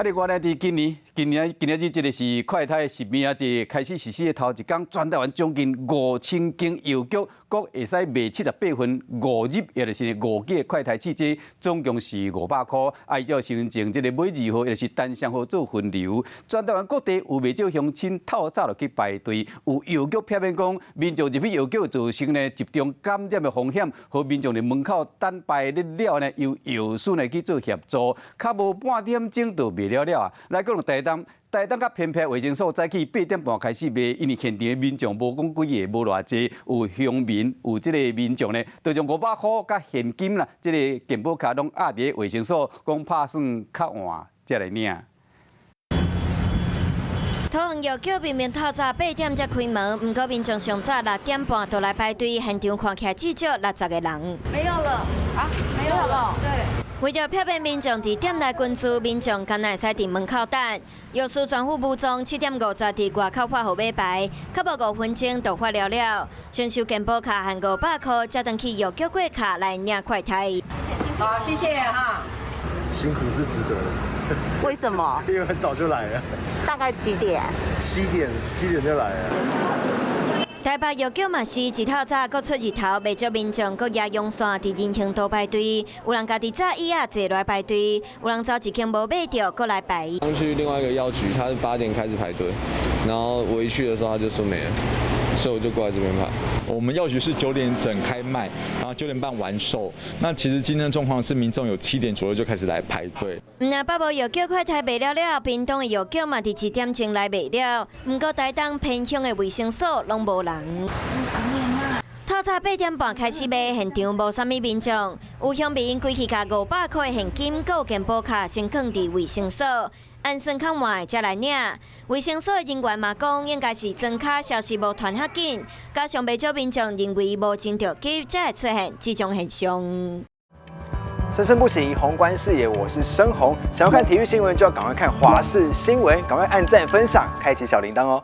另外呢，佇今年，今年今仔日這个是快篩實名制開始實施的頭一工，全台灣將近5000間藥局，閣會使賣78份5入，也就是5劑的快篩試劑，總共是500箍。啊，依照身份證這个尾二號，也就是單雙號做分流。全台灣各地有袂少鄉親透早就去排隊，有藥局避免講民眾入去藥局造成呢集中感染的風險，予民眾佇門口等排咧了呢，由藥師呢去做協助，較無半點鐘就賣了了啊！來講台東，台東較偏僻衛生所早起8點半開始賣，因為現場的民眾無講幾个，無偌濟，有鄉民有這个民眾呢，就將500箍佮現金啦，這个健保卡攏壓佇衛生所，講拍算較晚才來領。桃園藥局明明透早8點才開門，毋過民眾上早6點半就來排隊，現場看起來至少60個人。沒有了啊，沒有了，對。為著避免民眾佇店內群聚，民眾敢若會使佇門口等。藥師全副武裝，7點50佇外口發號碼牌，較無5分鐘就發了了。先收健保卡和500箍，才轉去藥局櫃卡來領快篩。好，謝謝哈。辛苦是值得的。為什麼？因為很早就來了。大概幾點？七點，7點就來了。台北藥局嘛是一透早閣出日頭，袂少民眾閣舉陽傘佇人行道排隊，有人家己紮椅仔坐落來排隊，有人走一間無買著閣來排。剛去另外一個藥局，他是8點開始排隊，然後我一去的時候他就說沒了，所以我就過來這邊排。我們藥局是9點整開賣，然後9點半完售。那其實今天的狀況是民眾有7點左右就開始來排隊。毋但北部藥局快篩賣了了，屏東的藥局嘛佇1點鐘來賣了。毋過台東偏鄉的衛生所攏無人。透早8點半開始賣，現場無啥物民眾，有鄉民規氣共500箍的現金，閣有健保卡先囥佇衛生所，按算較晚才來領。衛生所的人員嘛講，應該是莊跤消息無傳遐緊，加上袂少民眾認為無真著急，才會出現這種現象。生生不息，宏觀視野，我是申宏。想要看體育新聞，就要趕快看華視新聞，趕快按讚分享，開啟小鈴鐺哦。